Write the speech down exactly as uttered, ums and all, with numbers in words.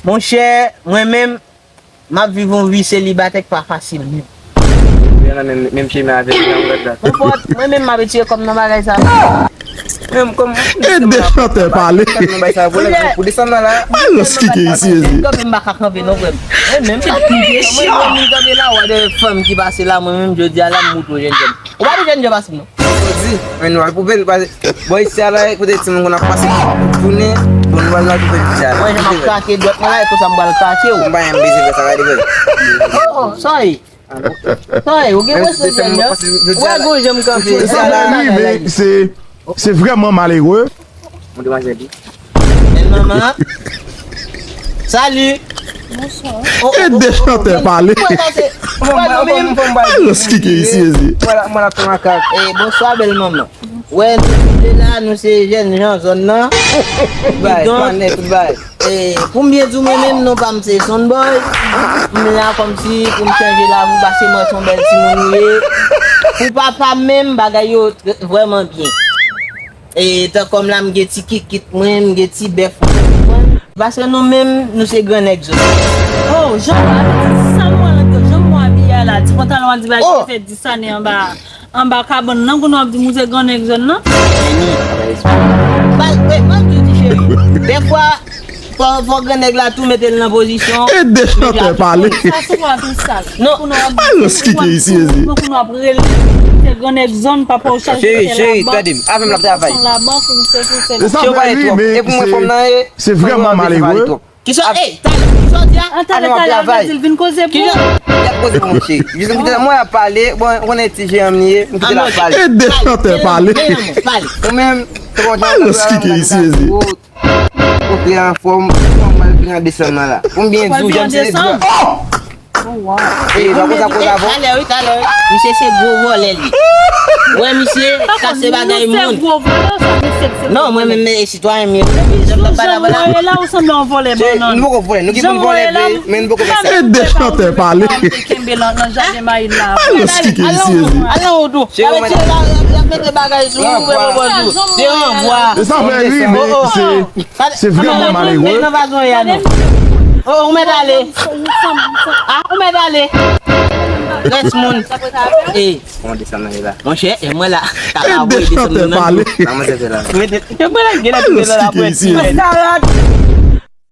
Monchè, mwen menm, m ap viv yon vi selibatè k pa fasil menm. Yo nan menm, menm chemen avèk Jean Claude la. Nenpòt, mwen menm m ap etire kòm nan bagay sa. Menm kòm Ede chantè pale. Nan bay sa pou lè pou desann nan la. Alòs ki gen isi ezi. Kanpe m pa ka kanpe non frè m. Mwen menm, mwen menm kanpe la wè de fanm ki pase la, mwen menm jodi a la m moute yon jèn jèn. Ou pa de jèn jèn pase m non. Jodi, men nou al koupe l pase. Bon, isi a la, kote timoun konn ap pase tounen, bon, nou al la koupe l isi a la. Mwen jan m ap krake dwèt mwen la, e konsa m pral krake w. Mwen pa yon bezwen fè sa, gade fè. Oh, oh, sa e. Sa e, ou gen Menm wè si se se sèlman jèn pase jodi a wè la. gwo jan m kanpe. Sa fè ri, men se se vrèman malere. Mwen demwazèl li. Bèl manman. Salut. Bonsoir. Oh, oh, Ede chantè pale. Ou wè sa se. Ou wè nou menm. Alòs ki gen isi ezi. Mwen la, mwen la fè makak. Eh, bonswa bèl manman. Wè nou de la, nou se jèn jan zòn nan. Bay, Donk, panè, tout bay. eh, pou m byen di w mwen menm, non pa m se Sonboy. M la kòmsi pou m chanje lavi w, pase mwen se yon bèl timoun ou ye. Pou papa m menm, bagay yo t- vrèman byen. E tankou m la, m gen ti kikit mwen, m gen ti bèf mwen. Paske nou menm, nou se gran nèg zòn. Oh, jan w di sa mwen antre, jan mwen abiye a la, ti pantalon an di bagay ki fè dis ane anba anba kabann nan, kounye w ap di m ou se gran nèg zòn nan. Ba, e, mwen di ti cheri. Dèfwa, fò, fò gran nèg la tou mete l nan pozisyon. Ede chantè pale. Sa sou mwen tou sal. Non. Kounye w ap Alòs ki gen isi ezi. Kounye w ap rele se gran nèg zòn, papa w chaje Cheri, fè cheri, laban. Tande m, avè m l ap travay. Laban pou se se se. E sa Cheri, fè pale ri, twòp. E men pou mwen fanm se nan ye. se vrèman malere. Kisa, ey, talè, kisa w di a? An talè Avè m ap talè travay. Avè di l vin koze pou Kisa? ou. Y ap koze pou mwen, cheri. Jis m kite mwen ap pale, bon, ou konnen ti jeran m li ye, m kite l ap pale. Ede chantè pale. Pale. Ou menm, te kontan. Alòs ki gen isi ezi. Ou te anfòm, fòm mal vin an desanm nan la. Pou m byen di w, jan m se. Desanm. E, ba koz ap koz avè w. Talè, wi, talè. Misye se gwo vòlè li. Wè, misye kase bagay moun. Non, mwen menm, e sitwayen m ye. Jan m t ap pale avè la. Vòlè la ou sanble yon vòlè Cheri, bannann. Nou poko vòlè, nou gen pou n vòlè vle, men nou poko fè sa. Ede chantè pale. Kenbe lan nan jaden mayi la. Alòs ki gen isi ezi. Al nan wout ou. Al retire la, y ap mete bagay sou ou, vre mwen di w. De ranvwa. E sa fè ri, men se se vrèman malere. Nan vazon ya non. Oh, ou mèt ale. Ah, ou mèt ale. Rès moun. E, Bon, desanm nan la. monchè, e mwen la. Ede chantè pale. Sa mwen se la. E mwen la, gen la Alòs ki gen isi ezi. Salad.